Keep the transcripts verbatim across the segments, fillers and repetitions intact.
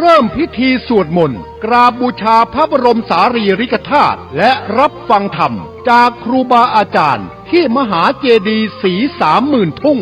เริ่มพิธีสวดมนต์กราบบูชาพระบรมสารีริกธาตุ และรับฟังธรรมจากครูบาอาจารย์ที่มหาเจดีย์ศรีสามหมื่นทุ่ง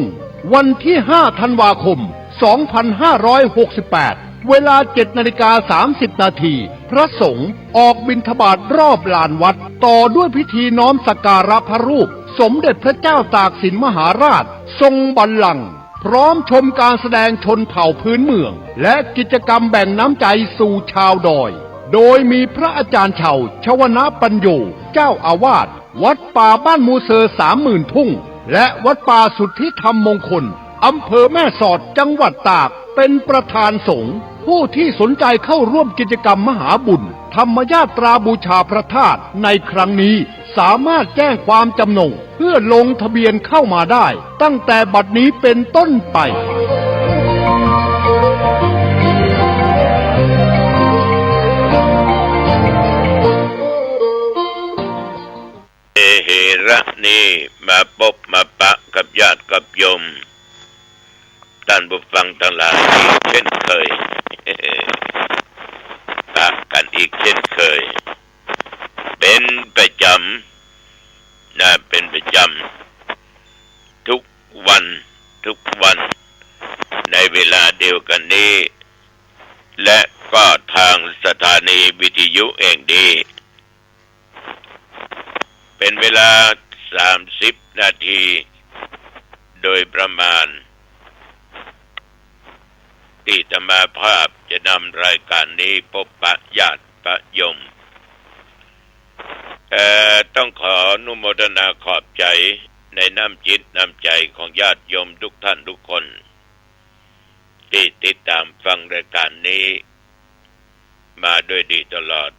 วันที่ห้าธันวาคมสองพันห้าร้อยหกสิบแปด เวลาเจ็ดนาฬิกาสามสิบนาที พระสงฆ์ออกบิณฑบาตรรอบลานวัด ต่อด้วยพิธีน้อมสักการะพระรูปสมเด็จพระเจ้าตากสินมหาราชทรงบัลลังก์ พร้อมชมการแสดงชนเผ่าพื้นเมือง และกิจกรรมแบ่งน้ำใจสู่ชาวดอย โดยมีพระอาจารย์เฉา ชวนะปัญโญ เจ้าอาวาสวัดป่าบ้านมูเซอสามหมื่นทุ่ง และวัดป่าสุทธิธรรมมงคล อำเภอแม่สอด จังหวัดตาก เป็นประธานสงฆ์ ผู้ที่สนใจเข้าร่วมกิจกรรมมหาบุญ ธรรมญาตราบูชาพระธาตุในครั้งนี้ สามารถแจ้งความจำนงเพื่อลงทะเบียนเข้ามาได้ ตั้งแต่บัดนี้เป็นต้นไป เอเหระนี้มาปบมาปะกับญาติกับโยม ต้านผู้ฟังตังหลายอีกเช่นเคย ปะกั๋นอีกเช่นเคย เป๋นประจ๋ำ นะ เป๋นประจ๋ำ ทุกวัน ทุกวัน ในเวลาเดียวกั๋นนี้ และก็ตางสถานีวิทยุแห่งนี้ เป๋นเวลาสามสิบนาที โดยประมาณ ตี้อาตมาภาพจะนำรายก๋านนี้ปบปะญาติปะโยม เอ่อ ต้องขออนุโมทนาขอบใจ๋ในน้ำจิตน้ำใจ๋ของญาติโยมทุกท่านทุกคน ตี้ติดต๋ามฟังรายก๋านนี้ มาด้วยดีตลอด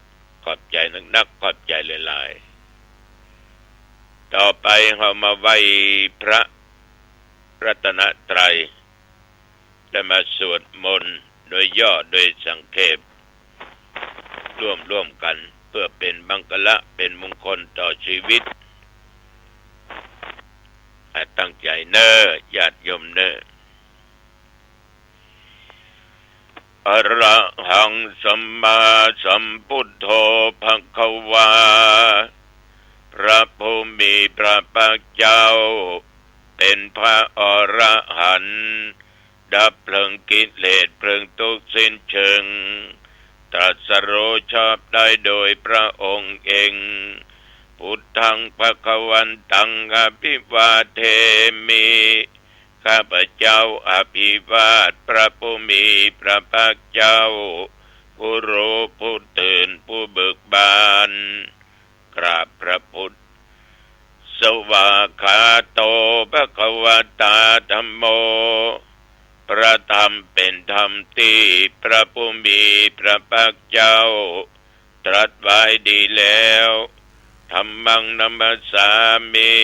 ขอบใจ๋นักๆ ขอบใจ๋หลายๆ ต่อไปเฮามาไหว้พระรัตนตรัย และมาสวดมนต์โดยย่อโดยสังเขป ร่วมๆ กั๋น เพื่อเป๋นมังคละ เป๋นมงคลต่อชีวิต อ่ะ ตั้งใจ๋เน่อ ญาติโยมเน่อ อะระหังสัมมาสัมพุทโธภะคะวา พระผู้มีพระภาคเจ้า เป๋นพระอรหันต์ ดับเพลิงกิเลสเพลิงตุ๊กข์สิ้นเชิง ตรัสรู้ชอบได้โดยพระองค์เอง พุทธังภะคะวันตังอะภิวาเทมิ ข้าพเจ้าอภิวาทพระผู้มีพระภาคเจ้า ผู้รู้ผู้ตื่นผู้เบิกบาน กราบพระพุทธ สวากขาโตภะคะวะตาธัมโม พระธรรมเป๋นธรรมตี้พระผู้มีพระภาคเจ้าตรัสไว้ดีแล้ว ธัมมังนะมัสสามิ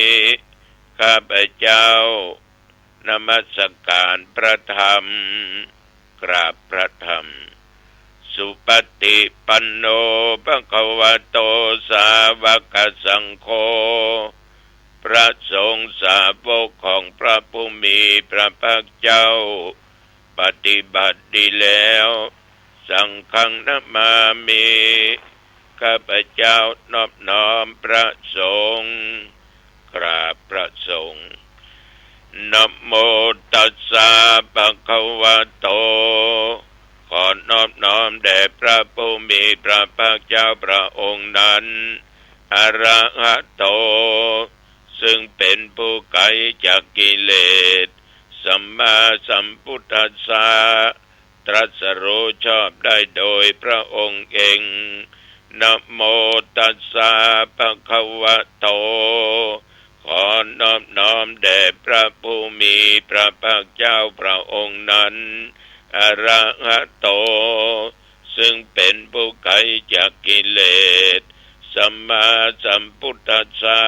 ข้าพเจ้านมัสการพระธรรม กราบพระธรรม สุปฏิปันโนภะคะวะโตสาวกสังโฆ พระสงฆ์สาวกของพระผู้มีพระภาคเจ้า ปฏิบัติดีแล้ว สังฆังนะมามิ ข้าพเจ้านอบน้อมพระสงฆ์ กราบพระสงฆ์ นะโมตัสสะภะคะวะโต ขอนอบน้อมแด่พระผู้มีพระภาคเจ้าพระองค์นั้น อะระหะโต ซึ่งเป๋นผู้ไกลจากกิเลส สัมมาสัมพุทธัสสะ ตรัสรู้ชอบได้โดยพระองค์เอง นะโมตัสสะภะคะวะโต ขอนอบน้อมแด่พระผู้มีพระภาคเจ้าพระองค์นั้น อะระหะโต ซึ่งเป๋นผู้ไกลจากกิเลส สัมมาสัมพุทธัสสะ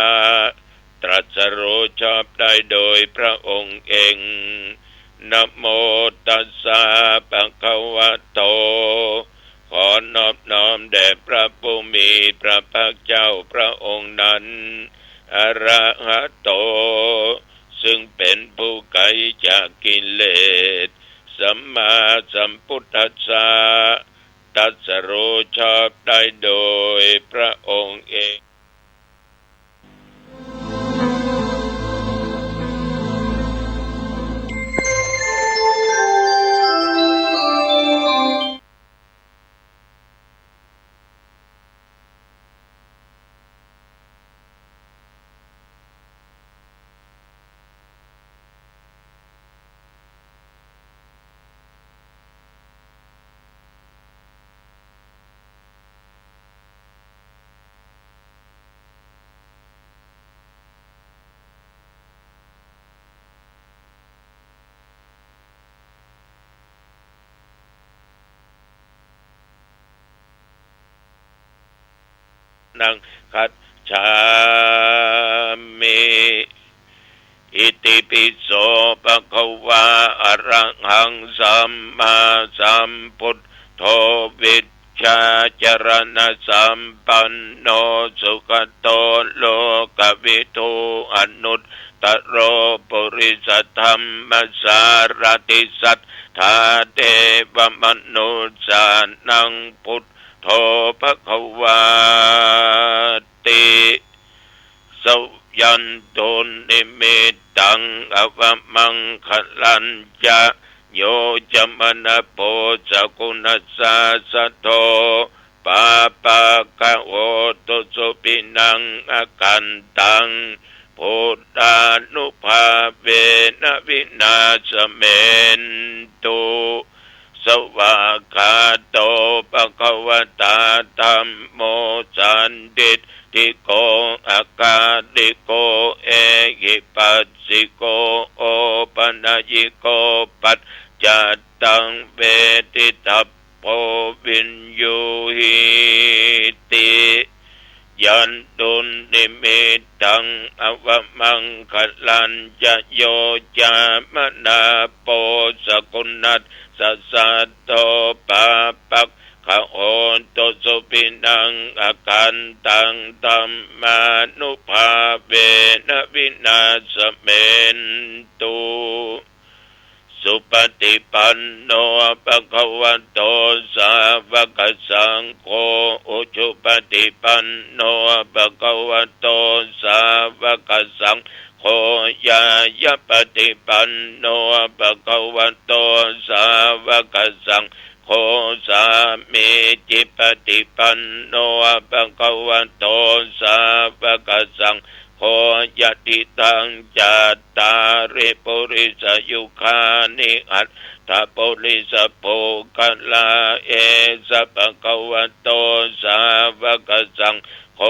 ตรัสรู้ชอบได้โดยพระองค์เอง นะโมตัสสะภะคะวะโต ขอนอบน้อมแด่พระผู้มีพระภาคเจ้าพระองค์นั้น อะระหะโต ซึ่งเป๋นผู้ไกลจากกิเลส สัมมาสัมพุทธัสสะ ตรัสรู้ชอบได้โดยพระองค์เอง นัง คัจฉามิ อิติปิโส ภะคะวา อะระหัง สัมมาสัมพุทโธ วิชชาจรณสัมปันโน สุขะโต โลกะวิทู อนุตตะโร ปุริสะธัมมะสารถิ สัตถาเทวะมนุสสานัง พุทโธ ภะคะวาติ สะ ยันตุนนิมิตตัง อะวะมังคะลัญจะ โย จะมะนะโพ สะกุณัสสา สะโท ปาปะกะโหตุ สุปินัง อะกันตัง พุทธานุภาเวนะ วินาสเมนตุ สวากขาโต ภะคะวะตา ธัมโม สันทิฏฐิโก อะกาลิโก เอหิปัสสิโก โอปะนะยิโก ปัจจัตตัง เวทิตัพโพ วิญญูหีติ ยันตุนนิมิตตัง อะวะมังคะลัญจะ โย จะมะนะโพ สะกุณัสสา สะโท ปาปะกะโหตุ สุปินัง อะกันตัง ธัมมานุภาเวนะ วินาสเมนตุ สุปะติปันโน ภะคะวะโต สาวะกะสังโฆ อุจุปะติปันโน ภะคะวะโต สาวะกะสังโฆ ญาณะปะติปันโน ภะคะวะโต สาวะกะสังโฆ สามีจิปะติปันโน ภะคะวะโต สาวะกะสังโฆ ยะถิตัง จัตตาริ ปุริสะยุคานิ อัตถะปุริสะปุคคละ เอสะภะคะวะโต สาวะกะสังโฆ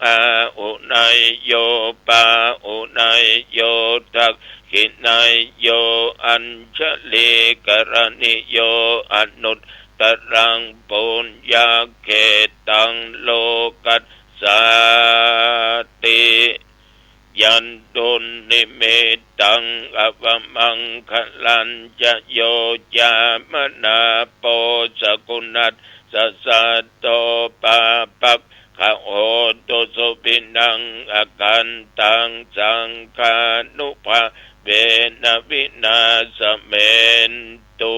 อาหุเนยโย ปาหุเนยโย ทักขิเนยโย อัญชลีกะรณีโย อนุตตะรัง ปุญญะเขตัง โลกัสสาติ ยันตุนนิมิตตัง อะวะมังคะลัญจะ โย จะมะนะโพ สะกุณัสสา สะโท ปาปะกะโหตุ สุปินัง อะกันตัง สังฆานุภาเวนะ วินาสเมนตุ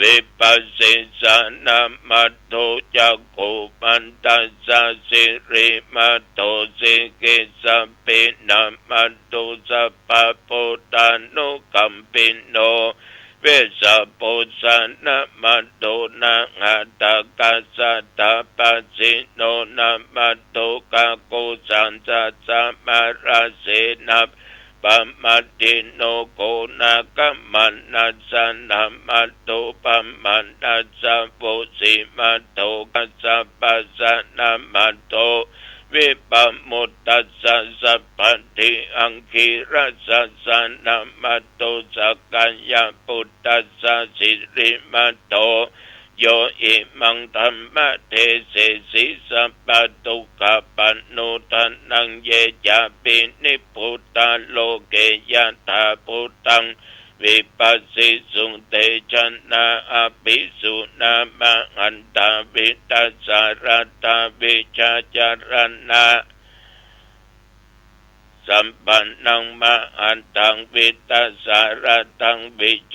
วิปัสสิสะนะมัตถุ จักขุมันตัสสะ สิริมัตโถ สิกิสสะปินะมัตถุ สัพพะปุทธานุกัมปิโน เวสสะปุสสะนะมัตถุ นะหัตถะกัสสะ ตะปะสิโน นะมัตถุ กะกุสัสสะ สะมะระเสนะ ปะมัตถิโน โกนะกะมะนัสสะ นะมัตถุ ปะมะนัสสะ วุสิมัตโถ กัสสะปะสะ นะมัตถุ วิปะมุตตัสสะ สัพพัตถิ อังคีรสัสสะ นะมัตถุ สักกายะปุตตัสสะ สิริมัตโถ โยอิมังธัมมะเดเสสิ สัพพะทุกขะปะโณทะนัง เยจะปิ นิพพุตตา โลเก ยะถาภูตัง วิปัสสิสุ เตชะนะ อะภิสุนะ มะหันตา วิตตะสารัตตา วิชาจารณะ สัมปันนัง มะหันตัง วิตตะสารัตต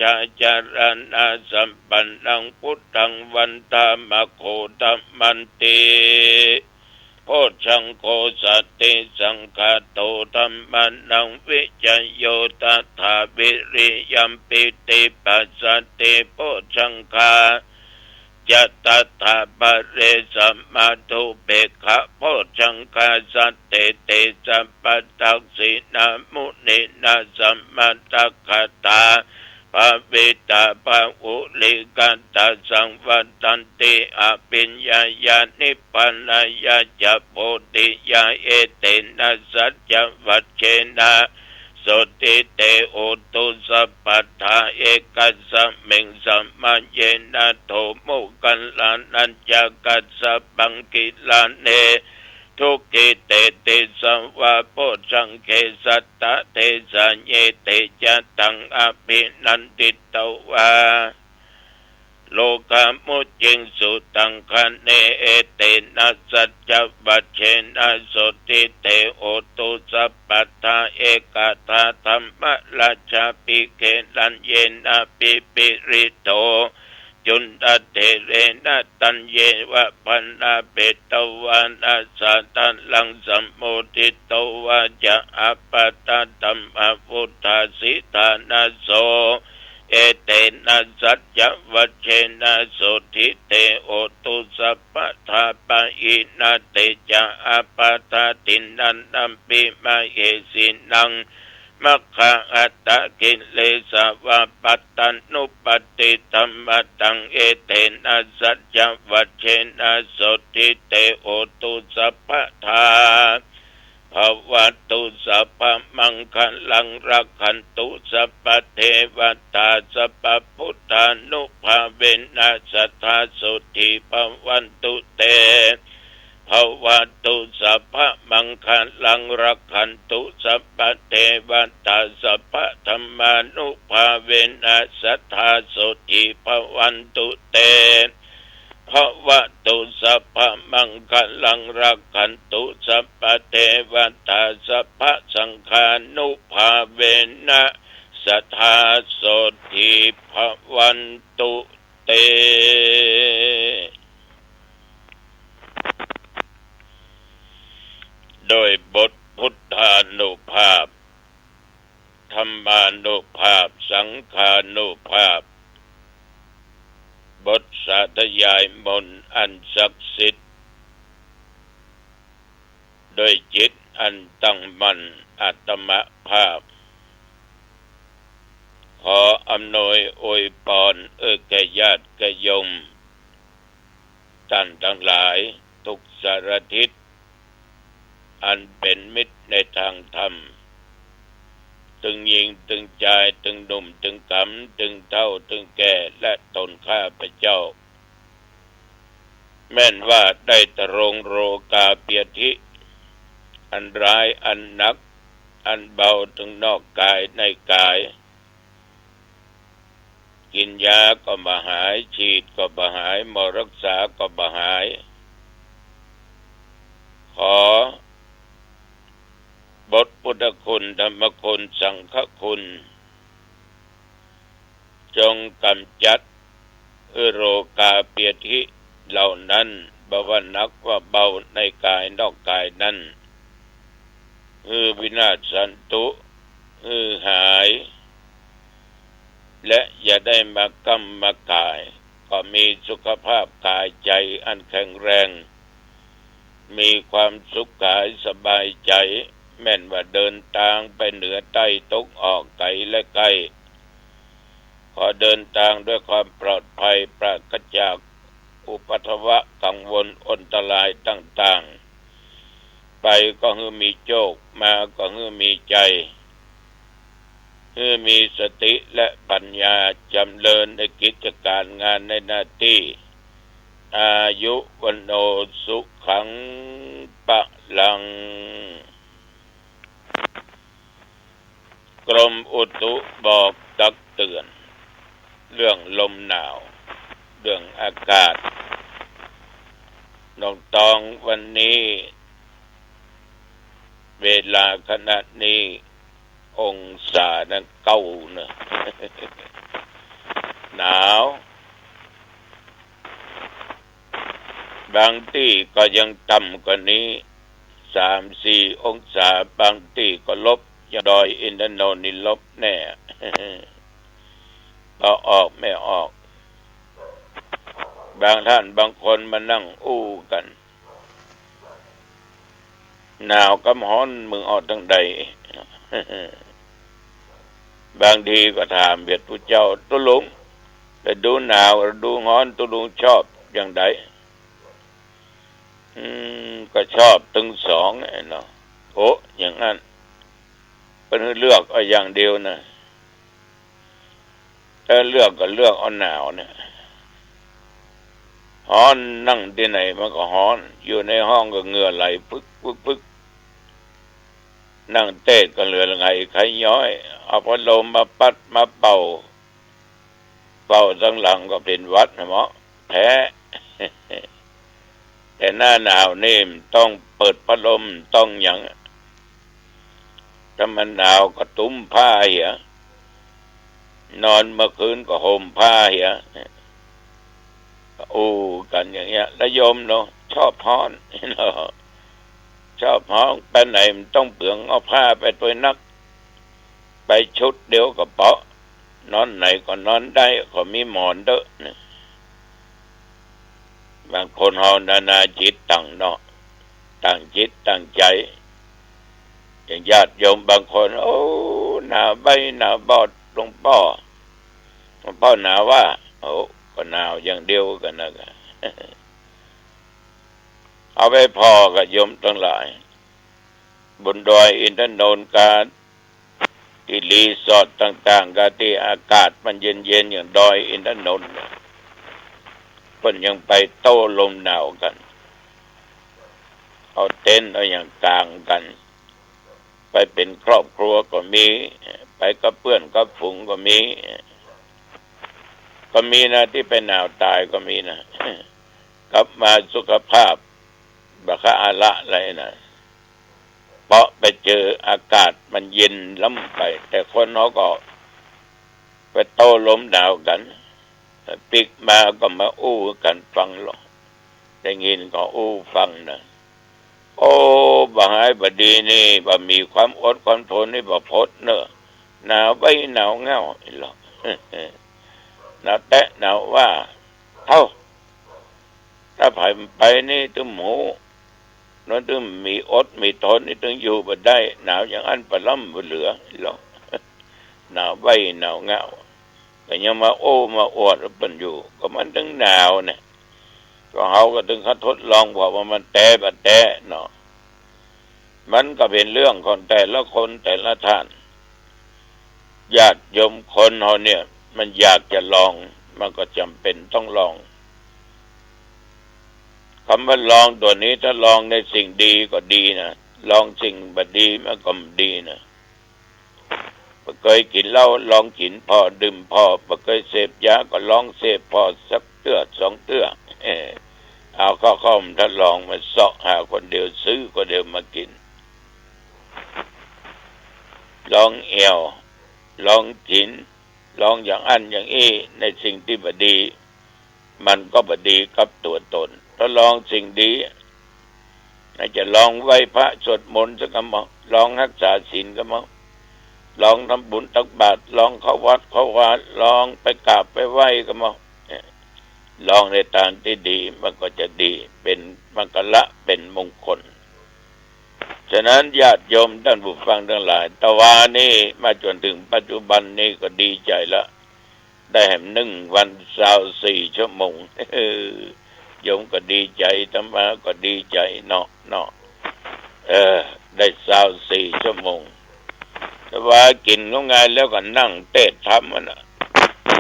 จาจารณะสัมปันนัง พุทธังวันทามาโคตมันติ โพชฌังโคสัตติสังคาโต ธัมมานังวิจโย ตถาวิริยมปีติปัสสติโพชฌังคา จะ ตถาปะเร สมาธุปเปกขะโพชฌังคา สัตถิติสัพพะทักขิณามุนีนา สมณตักขะตา ภาวิตา บาหุลีกัตตา สังวัตตันติ อภิญญาญา นิพพานาญาจะ โพธิญา เอเตนะ สัจจวัจเชนะ โสตถิ เต โหตุ สัพพะทา เอกัสสะมิง สะมะเยนะ โท โมคคัลลานะญจะ กัสสะปัง กิลาเน ทุกขิ เต ติสสะ วา โพชฌังเข สัตตะ เท สะ เย เต จะ ตัง อภินันทิตวา โลกามุจจิง สุตัง คเณ เอเตนะ สัจจวัจเชนะ โสตถิ เต โหตุ สัพพะทา เอกทา ธัมมราชาภิเข นัญเยนะ ภิปริโต จุณฑะเถเรนะ ตัญเยวะ ภณาเปตวานะ สาธารัง สัมโมทิตวา จะ อัปปะทะ ธัมมา วุฏฐาสิทานะ โส เอเตนะ สัจจวัจเชนะ โสตถิ เต โหตุ สัพพะทา ปะหินะ เต จะ อัปปะทะ ทินนันนัมปิ มะเหสินัง มัคคะหัตถะ กิเลสวา ปัตตานุปัตติธัมมะตัง เอเตนะ สัจจวัจเชนะ โสตถิ เต โหตุ สัพพะทา ภะวะตุ สัพพะมังคะลัง รักขันตุ สัพพะเทวะตา สัพพะพุทธานุภาเวนะ สัทธา โสตถิ ภะวันตุ เต ภะวะตุ สัพพะมังคะลัง รักขันตุ สัพพะเทวะตา สัพพะธัมมานุภาเวนะ สัทธา โสตถิ ภะวันตุ เต ภะวะตุ สัพพะมังคะลัง รักขันตุ สัพพะเทวะตา สัพพะสังฆานุภาเวนะ สัทธา โสตถิ ภะวันตุ เต โดยบทพุทธานุภาพ ธัมมานุภาพ สังฆานุภาพ บทสาธยายมนต์อันศักดิ์สิทธิ์ โดยจิตอันตั้งมั่นอัตมภาพ ขออำนวยอวยปอนเอื้อแก่ญาติแก่โยม ต้านตังหลายทุกสารทิศ อันเป๋นมิตรในตางธรรม ตึงญิงตึงจาย ตึงหนุ่มตึงก๋ำ ตึงเฒ่าตึงแก่ และตนข้าพเจ้า แม่นว่าได้ทรงโรคาพยาธิ อันร้ายอันหนัก อันเบาตึงนอกกายในกาย กิ๋นยาก็บ่หาย ฉีดก็บ่หาย หมอรักษาก็บ่หาย ขอบทพุทธคุณ ธรรมคุณ สังฆคุณ จงก๋ำจัด เอื้อโรคาพยาธิเหล่านั้น บ่ว่าหนักว่าเบาในกายนอกกายนั้น หื้อวินาศสันตุ หื้อหาย และอย่าได้มาก้ำมาก่าย ก็มีสุขภาพกายใจ๋อันแข็งแรง มีความสุขกายสบายใจ๋ แม่นว่าเดินตางไปเหนือใต้ตกออกไก๋และใก้ ขอเดินตางด้วยความปลอดภัย ปราศจากอุปัทวะกังวลอันตรายต่างๆ ไปก็หื้อมีโจค มาก็หื้อมีชัย หื้อมีสติและปัญญา จำเริญในกิจก๋านงานในหน้าตี้ อายุ วัณโณ สุขัง พะลัง กรมอุตุบอกตักเตือน เรื่องลมหนาว เรื่องอากาศ น้องตอง วันนี้ เวลาขณะนี้ องศานั้นเก้าเนอะ หนาว บางตี้ก็ยังต่ำกว่านี้ สามสี่องศา บางตี้ก็ลบ อย่างดอยอินทนนท์นี่ลบแน่ ก็ออกไม่ออก บางท่านบางคนมานั่งอู้กั๋น หนาวกับฮ้อนมึงเอาตังใด บางทีก็ถามเวียดผู้เจ้า ตุ๊ลุง ฤดูหนาว ฤดูฮ้อน ตุ๊ลุงชอบอย่างใด อืม ก็ชอบตึงสองไอ้เนาะ โอ้ อย่างนั้น เปิ้นหื้อเลือกเอาอย่างเดียวนะ ถ้าเลือกก็เลือกเอาหนาวเนี่ย ฮ้อน นั่งตี้ไหนมันก็ฮ้อน อยู่ในห้องก็เหงื่อไหลปึ๊กปึ๊กปึ๊ก นั่งเต๊ดก็เหงื่อไหลใคย้อย เอาพัดลมมาปัดมาเป่า เป่าตังหลังก็เป๋นหวัดนะเมาะแท้ แต่หน้าหนาวนี่ต้องเปิดพัดลม ต้องหยัง ถ้ามันหนาวก็ตุ้มผ้าเหีย นอนเมื่อคืนก็ห่มผ้าเหีย อู้กั๋นอย่างเงี้ย แล้วโยมเนาะ ชอบฮ้อน ชอบฮ้อน ไปไหนมันต้องเปลืองเอาผ้าไปตวยนัก ไปชุดเดียวก็เปาะ นอนไหนก็นอนได้ ก็มีหมอนเต๊อะนะ บางคนเฮานานาจิตตังเนาะ ตั้งจิตตั้งใจ๋ อย่างญาติโยมบางคน โอ้ หนาวใบ้หนาวบอด หลวงป้อ หลวงป้อหนาวว่า โอ้ ก็หนาวอย่างเดียวกั๋นนะ เอาไปผ่อกับโยมตังหลาย บนดอยอินทนนท์กา ตี้รีสอร์ทต่างๆ กาตี้อากาศมันเย็นๆ อย่างดอยอินทนนท์เนี่ย เปิ้นยังไปโต้ลมหนาวกั๋น เอาเต็นท์เอาหยังก๋างกั๋น ไปเป๋นครอบครัวก็มี ไปกับเปื้อนกับฝูงก็มี ก็มีนะ ตี้ไปหนาวต๋ายก็มีนะ กลับมาสุขภาพบ่คะอะละไรนะ เปาะไปเจออากาศมันเย็นล้ำไป แต่คนเฮาก็ไปโต้ลมหนาวกั๋น ปิ๊กมาก็มาอู้กั๋นฟังลอ ได้ยินก็อู้ฟังนะ โอ้ บ่หายบ่ดีนี่ บ่มีความอดความทนนี่บ่พดเน่อ หนาวใบ้หนาวเง่าลอ หนาวแต๊หนาวว่า เอ้า ถ้าใผไปนี่ตึงฮู้ นั้นตึงมีอดมีทนนี่ตึงอยู่บ่ได้ หนาวอย่างอั้นปะล้ำบ่เหลือลอ หนาวใบ้หนาวเง่า ก็ยังมาโอ้มาอวดว่าเปิ้นอยู่ ก็มันตึงหนาวเนี่ย ก็เฮาก็ตึงคัดทดลองว่า ว่ามันแต๊บ่แต๊เนาะ มันก็เป๋นเรื่องของแต่ละคนแต่ละท่าน ญาติโยมคนเฮาเนี่ย มันอยากจะลอง มันก็จ๋ำเป๋นต้องลอง กำว่าลองตั๋วนี้ ถ้าลองในสิ่งดีก็ดีนะ ลองสิ่งบ่ดีมันก็บ่ดีนะ บ่เกยกิ๋นเหล้า ลองกิ๋นผ่อ ดื่มผ่อ บ่เกยเสพยา ก็ลองเสพผ่อสักเตื้อสองเตื้อ เออ เอาเข้า เข้ามาทดลอง มาเซาะหาคนเดียว ซื้อคนเดียวมากิ๋น ลองแอ่ว ลองกิ๋น ลองอย่างอั้นอย่างอี้ ในสิ่งตี้บ่ดี มันก็บ่ดีกับตั๋วตน ถ้าลองสิ่งดี น่าจะลองไหว้พระสวดมนต์สักกำเมาะ ลองฮักษาศีลกำเมาะ ลองทำบุญตักบาตร ลองเข้าวัดเข้าวา ลองไปกราบไปไหว้กำเมาะ เนี่ย ลองในตางตี้ดี มันก็จะดี เป๋นมังคละ เป๋นมงคล ฉะนั้นญาติโยมต้านผู้ฟังตังหลาย ตะวานี้มาจ๋นเถิงปัจจุบันนี้ก็ดีใจ๋ละ ได้แหมนึ่งวันซาวสี่ชั่วโมง โยมก็ดีใจ๋ อาตมาก็ดีใจ๋เนาะ เนาะ เออ ได้ซาวสี่ชั่วโมง ตะวากิ๋นข้าวงายแล้วก็นั่งเตสน์ธรรมอะนะ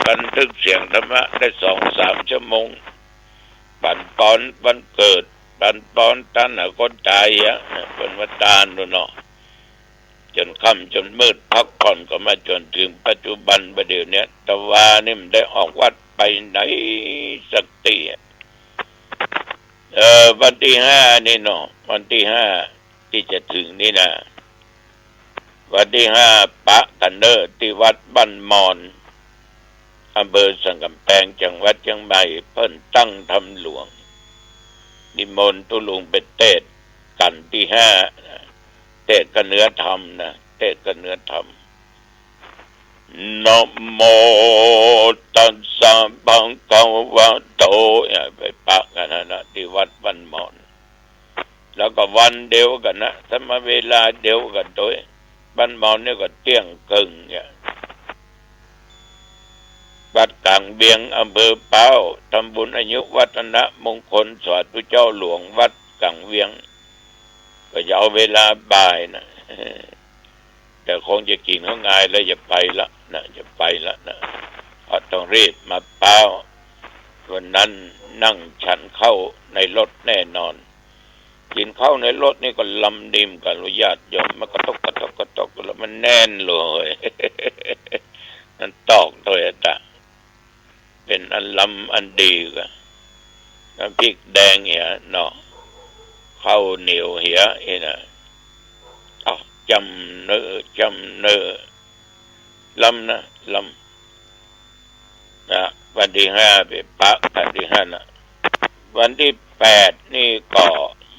บันทึกเสียงธรรมะได้สองสามชั่วโมง ปั๋นปอนวันเกิด ปั๋นปอนตานหาคนต๋ายอะ เปิ้นว่าตานนู่นเนาะ จ๋นค่ำจ๋นมืด พักผ่อนก็มาจ๋นเถิงปัจจุบัน บ่าเดี่ยวเนี้ย ตะวานี่มันได้ออกวัดไปไหนสักตี้อะ เออ วันตี้ห้านี่เนาะ วันตี้ห้าตี้จะเถิงนี่นะ วันตี้ห้าปะกั๋นเน่อ ตี้วัดบ้านมอน อำเภอสันก๋ำแปง จังหวัดเจียงใหม่ เปิ้นตั้งธรรมหลวง นิมนต์ตุ๊ลุงไปเตสน์กัณฑ์ตี้ห้า เตสน์กั๋นเนื้อธรรมนะ เตสน์กั๋นเนื้อธรรม นะโมตัสสะภะคะวะโต เนี่ย ไปปะกั๋นหั้นนะ ตี้วัดบ้านหมอน แล้วก็วันเดียวกั๋นนะ สมัยเวลาเดียวกั๋นโดย บ้านหมอนเนี่ยก็เตี้ยงเกิ่งเนี่ย วัดก๋างเวียง อำเภอพร้าว ทำบุญอายุวัฒนมงคลสาธุเจ้าหลวงวัดก๋างเวียง ก็จะเอาเวลาบ่ายนะ แต่คงจะกิ๋นข้าวงายแล้วจะไปละนะ จะไปละนะ เพราะต้องรีบมาพร้าว วันนั้นนั่งฉันข้าวในรถแน่นอน กิ๋นข้าวในรถนี่ก็ลำนิ่มกั๋น ญาติโยม มันกระตกกระตกกระตก แล้วมันแน่นเลย มันตอกโตยอะตะ เป๋นอันลำอันดีกว่า น้ำพริกแดงเหียเนาะ ข้าวเหนียวเหียอี้นะ อ้าว จำเนอ จำเนอ ลำนะ ลำนะ วันตี้ห้าไปปะกั๋นตี้หั้นนะ วันตี้แปดนี่ก็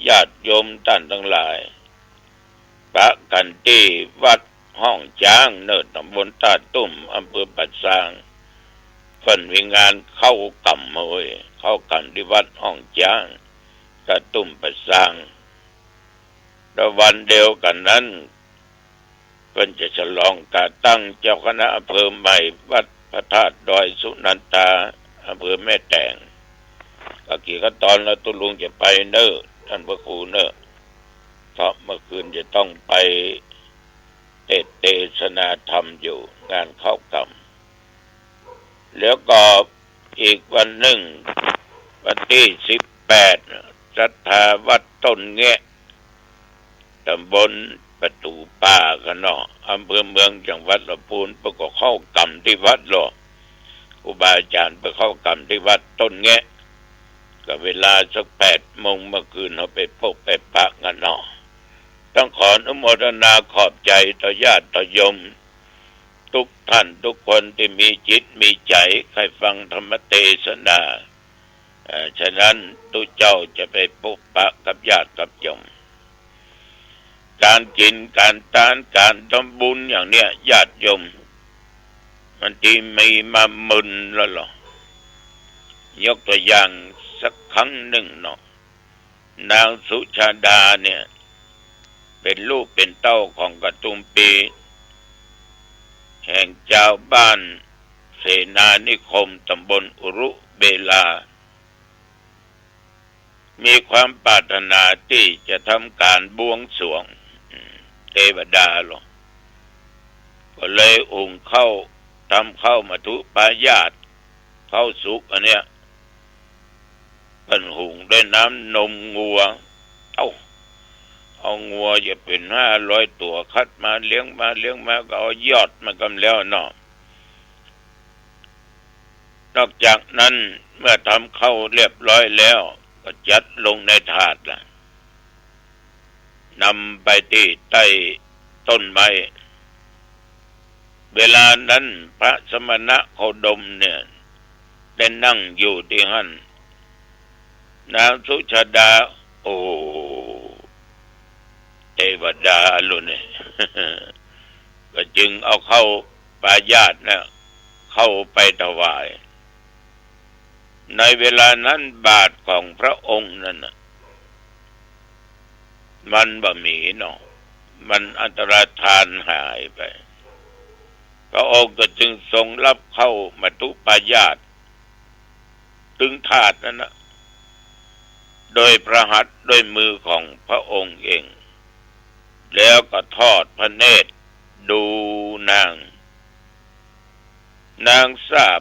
ญาติโยมต้านตังหลาย ปะกั๋นตี้วัดห้องจ๊างเนอ ตำบลต้าตุ้ม อำเภอป่าซาง เปิ้นมีงานเข้าก๋ำเฮย เข้าก๋ำตี้วัดห้องจ๊าง ต้าตุ้มป่าซาง แล้ววันเดียวกั๋นนั้น เปิ้นจะฉลองก๋านตั้งเจ้าคณะอำเภอใหม่วัดพระธาตุดอยสุนันทา อำเภอแม่แตง ก็กิ๋นข้าวตอนแล้วตุ๊ลุงจะไปเนอ ต้านพระครูเนอ เพราะเมื่อคืนจะต้องไปเตสน์เตสนาธรรมอยู่งานเข้าก๋ำ แล้วก็อีกวันนึ่ง วันตี้สิบแปด ศรัทธาวัดต้นแงะ ตำบลประตู๋ป่าเนาะ อำเภอเมือง จังหวัดลำพูน เปิ้นก็เข้าก๋ำตี้วัดลอ ครูบาอาจ๋ารย์ไปเข้าก๋ำตี้วัดต้นแงะ ก็เวลาสักแปดโมง เมื่อคืนเฮาไปปะไปปะกั๋นเนาะ ต้องขออนุโมทนาขอบใจ๋ต่อญาติต่อโยม ทุกท่านทุกคนตี้มีจิตมีใจ๋ใค่ฟังธรรมเตสนา เอ่อ ฉะนั้นตุ๊เจ้าจะไปปะปะกับญาติกับโยม ก๋านกิ๋นก๋านตานก๋านทำบุญอย่างเนี้ย ญาติโยม มันตี้มีมามึนแล้วลอ ยกตั๋วอย่างสักครั้งนึ่งเนาะ นางสุชาดาเนี่ย เป๋นลูกเป๋นเต้าของกระตุ้มปี แห่งจาวบ้านเสนานิคม ตำบลอุรุเบลา มีความปรารถนาตี้จะทำก๋านบวงสรวง อืม เตวดาลอ ก็เลยหุงข้าว ทำข้าวมัทุปายาส ข้าวสุกอันเนี้ย เปิ้นหุงด้วยน้ำนมงัว เอ้า เอางัวจะเป๋นห้าร้อยตั๋ว คัดมาเลี้ยงมาเลี้ยงมา ก็เอายอดมันก่ำแล้วเนาะ นอกจากนั้นเมื่อทำข้าวเรียบร้อยแล้ว ก็จัดลงในถาดละ นำไปตี้ใต้ต้นไม้ เวลานั้นพระสมณโคดมเนี่ย ได้นั่งอยู่ตี้หั้น นางสุชาดา โอ้ เตวดาลุเนี่ย ก็จึงเอาข้าวปายาสเนี่ย เข้าไปถวาย ในเวลานั้นบาตรของพระองค์นั้นน่ะ มันบ่มีเนาะ มันอันตรธานหายไป พระองค์ก็จึงทรงรับข้าวมัทุปายาส ตึงถาดนั้นน่ะ โดยพระหัตถ์ด้วยมือของพระองค์เอง แล้วก็ทอดพระเนตรดูนาง นางทราบ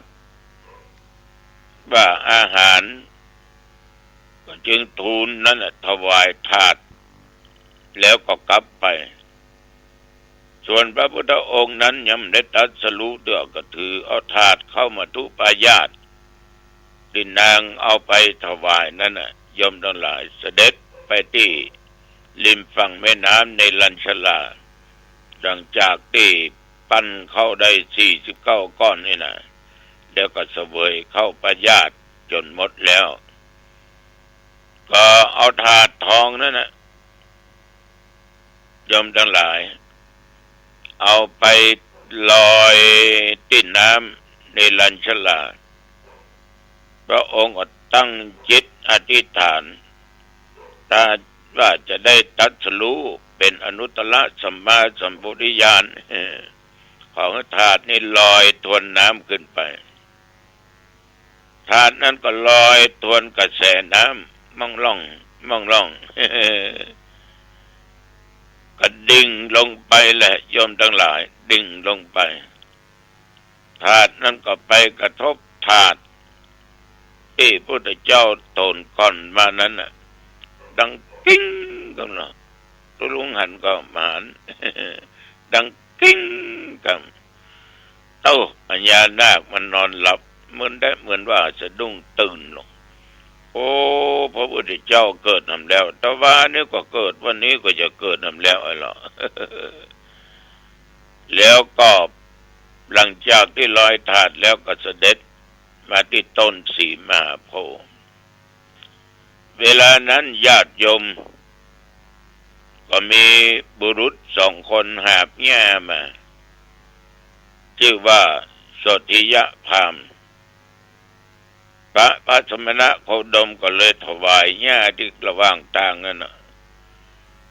ว่าอาหาร ก็จึงทูลนั้นน่ะ ถวายถาด แล้วก็กลับไป ส่วนพระพุทธองค์นั้นยังบ่ได้ตรัสรู้เตื้อ ก็ถือเอาถาดข้าวมัทุปายาสตี้นางเอาไปถวายนั้นน่ะ โยมตังหลาย เสด็จไปตี้ริมฝั่งแม่น้ำเนรัญชรา หลังจากตี้ปั้นข้าวได้สี่สิบเก้าก้อนนี่นะ แล้วก็เสวยข้าวปายาสจ๋นหมดแล้ว ก็เอาถาดทองนั้นน่ะ โยมตังหลาย เอาไปลอยตี้น้ำเนรัญชลา พระองค์ก็ตั้งจิตอธิษฐาน ถ้าว่าจะได้ตรัสรู้เป๋นอนุตตรสัมมาสัมโพธิญาณ ขอหื้อถาดนี้ลอยทวนน้ำขึ้นไป ถาดนั้นก็ลอยทวนกระแสน้ำ ม่องล่อง ม่องล่อง ก็ดิ่งลงไปแหละ โยมตังหลาย ดิ่งลงไป ถาดนั้นก็ไปกระทบถาดตี้พุทธเจ้าโต๋นก่อนมานั้นน่ะ ดังกิ้งกั๋นเนาะ ตุ๊ลุงหันก็มาหัน ดัง กริ๊งกั๋น เต้า พญานาคมันนอนหลับ เหมือนได้ เหมือนว่าสะดุ้งตื่นลง โอ้ พระพุทธเจ้าเกิดนำแล้ว ตะวานี้ก็เกิด วันนี้ก็จะเกิดนำแล้วไอ้เหรอ แล้วก็หลังจากตี้ลอยถาดแล้วก็เสด็จมาตี้ต้นสีมหาโพธิ์ เวลานั้นญาติโยม ก็มีบุรุษสองคนหาบหญ้ามา จื้อว่าโสธิยพราหมณ์ พระ พระสมณโคดมก็เลยถวายหญ้าตี้ระหว่างตางนั้นน่ะ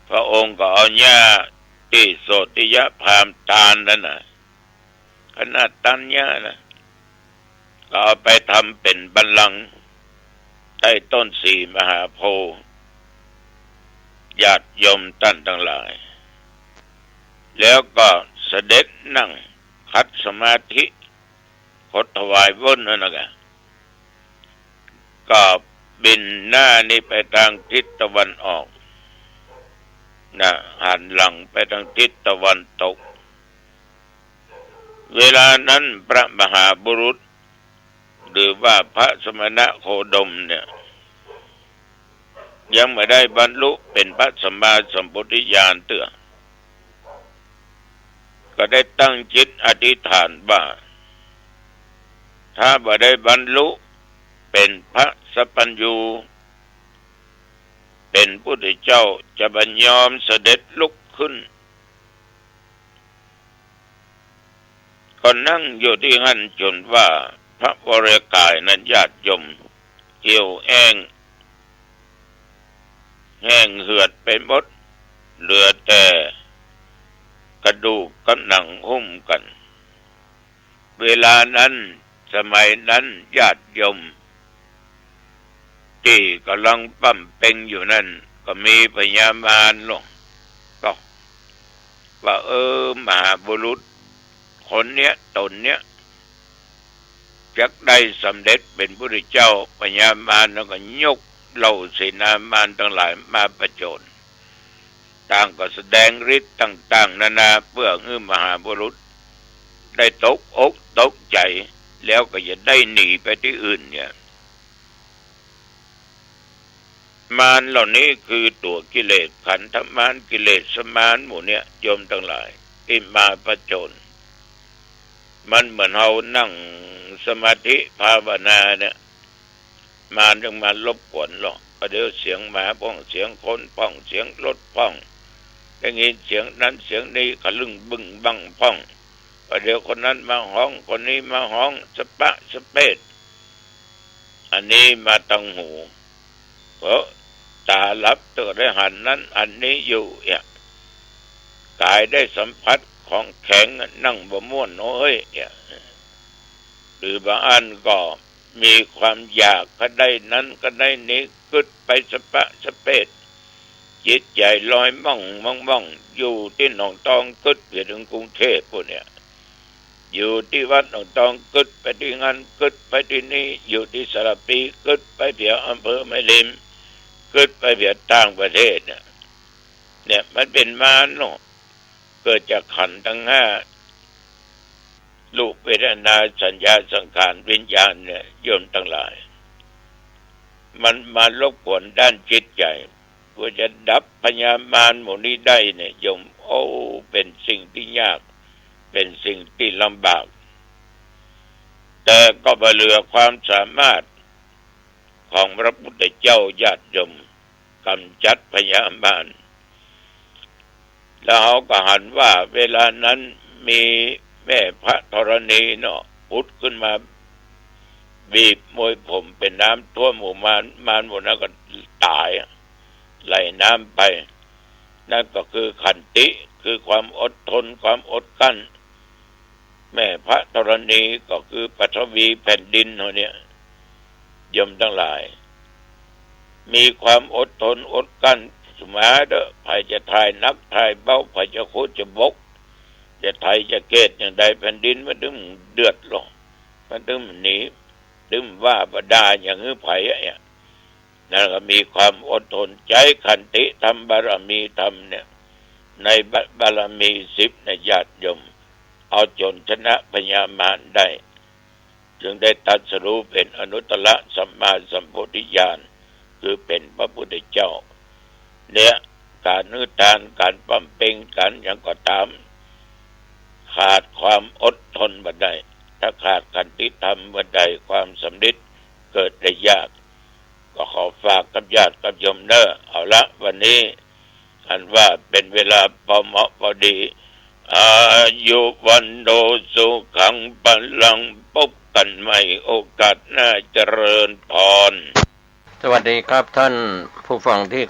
พระองค์ก็เอาหญ้าตี้โสธิยพราหมณ์ตานนั้นน่ะ ขนาดตานหญ้านะ ก็เอาไปทำเป๋นบัลลังก์ใต้ต้นสีมหาโพธิ์ ญาติโยมต้านตังหลาย แล้วก็เสด็จนั่งขัดสมาธิ ขดถวายเวิ้นนั่นนะกะ ก็บินหน้านี้ไปตางทิศตะวันออก นะ หันหลังไปตางทิศตะวันตก เวลานั้นพระมหาบุรุษ หรือว่าพระสมณโคดมเนี่ย ยังบ่ได้บรรลุเป๋นพระสัมมาสัมโพธิญาณเตื้อ ก็ได้ตั้งจิตอธิษฐานว่า ถ้าบ่ได้บรรลุเป๋นพระสัพพัญญู เป๋นพุทธเจ้า จะบ่ยอมเสด็จลุกขึ้น ก็นั่งอยู่ตี้หั้นจ๋นว่าพระวรกายนั้นญาติโยมเหี่ยวแห้ง แห้งเหือดไปหมด เหลือแต่กระดูกกับหนังหุ้มกั๋น เวลานั้น สมัยนั้นญาติโยม ตี้ก่ำลังบำเพ็ญอยู่นั้น ก็มีพญามารลง ก็ว่า เออ มหาบุรุษ คนเนี้ย ต๋นเนี้ย จักได้สำเร็จเป๋นพุทธเจ้า พญามารนั้นก็ยกเหล่าเสนามารตังหลายมาผจญ ต่างก็แสดงฤทธิ์ต่างๆ นานา เปื้อหื้อมหาบุรุษได้ตกอกตกใจ๋ แล้วก็จะได้หนีไปตี้อื่นเนี่ย มารเหล่านี้คือตั๋วกิเลส ขันธมาร กิเลสมารหมู่เนี่ย โยมตังหลาย ตี้มาผจญ มันเหมือนเฮานั่งสมาธิภาวนาเนี่ย มารจึงมารบกวนเฮา ประเดี๋ยวเสียงหมาพ่อง เสียงคนพ่อง เสียงรถพ่อง ได้ยินเสียงนั้นเสียงนี้ ขะลึ่งบึ้งบั้งพ่อง ประเดี๋ยวคนนั้นมาฮ้อง คนนี้มาฮ้อง สะปะสะเปด อันนี้มาตางหู เพราะต๋าหลับก็ได้หันนั้นหันนี้อยู่เนี่ย ก๋ายได้สัมผัสของแข็ง นั่งบ่ม่วนโอ้ยเนี่ย หรือบางอันก็มีความอยากก็ได้นั้นก็ได้นี้ กึ๊ดไปสะปะสะเปด จิตใจ๋ลอยม่องม่องม่อง อยู่ตี้หนองตองกึ๊ดไปเถิงกรุงเทพฯปู๊นเนี่ย อยู่ตี้วัดหนองตองกึ๊ดไปตี้หั้น กึ๊ดไปตี้นี่ อยู่ตี้สารภี กึ๊ดไปเหียอำเภอแม่ริม กึ๊ดไปเหียต่างประเทศเนี่ย เนี่ยมันเป๋นมารเนาะ เกิดจากขันธ์ตังห้า รูป เวทนา สัญญา สังขาร วิญญาณเนี่ย โยมตังหลาย มันมารบกวนด้านจิตใจ๋ กว่าจะดับพญามารหมู่นี้ได้เนี่ยโยม โอ้ เป๋นสิ่งตี้ยาก เป๋นสิ่งตี้ลำบาก แต แต่ก็บ่เหลือความสามารถของพระพุทธเจ้า ญาติโยม กำจัดพญามาร แล้วเฮาก็หันว่าเวลานั้นมีแม่พระธรณีเนาะ ผุดขึ้นมา บีบมวยผมเป๋นน้ำท่วมหมู่มาร มารหมู่นั้นก็ต๋าย ไหลน้ำไป นั่นก็คือขันติ คือความอดทน ความอดกลั้น แม่พระธรณีก็คือปฐวีแผ่นดินเฮาเนี่ย โยมตังหลาย มีความอดทนอดกลั้น สมาเด้อ ใผจะถ่ายหนักถ่ายเบา ใผจะขุดจะบก จะไถจะเกษตรอย่างใด แผ่นดินมันตึงเดือดร้อน มันตึงหนี ตึงว่าบ่ด่าอย่างหื้อใผอะเนี่ย นั่นก็มีความอดทน ใจ๊ขันติธรรม บารมีธรรมเนี่ย ในบะ- บารมีสิบเนี่ย ญาติโยม เอาจ๋นชนะพญามารได้ จึงได้ตรัสรู้เป๋นอนุตตรสัมมาสัมโพธิญาณ คือเป๋นพระพุทธเจ้า เนี่ย ก๋านหื้อตาน ก๋านบำเพ็ญ ก๋านหยังก็ต๋าม ขาดความอดทนบ่ได้ ถ้าขาดขันติธรรมบ่ได้ ความสำเร็จเกิดได้ยาก ก็ขอฝากกับญาติกับโยมเน้อ เอาละ วันนี้อันว่าเป๋นเวลาพอเหมาะพอดี อายุ วัณโณ สุขัง พลัง พบกั๋นใหม่โอกาสหน้า เจริญพร สวัสดีครับท่านผู้ฟังที่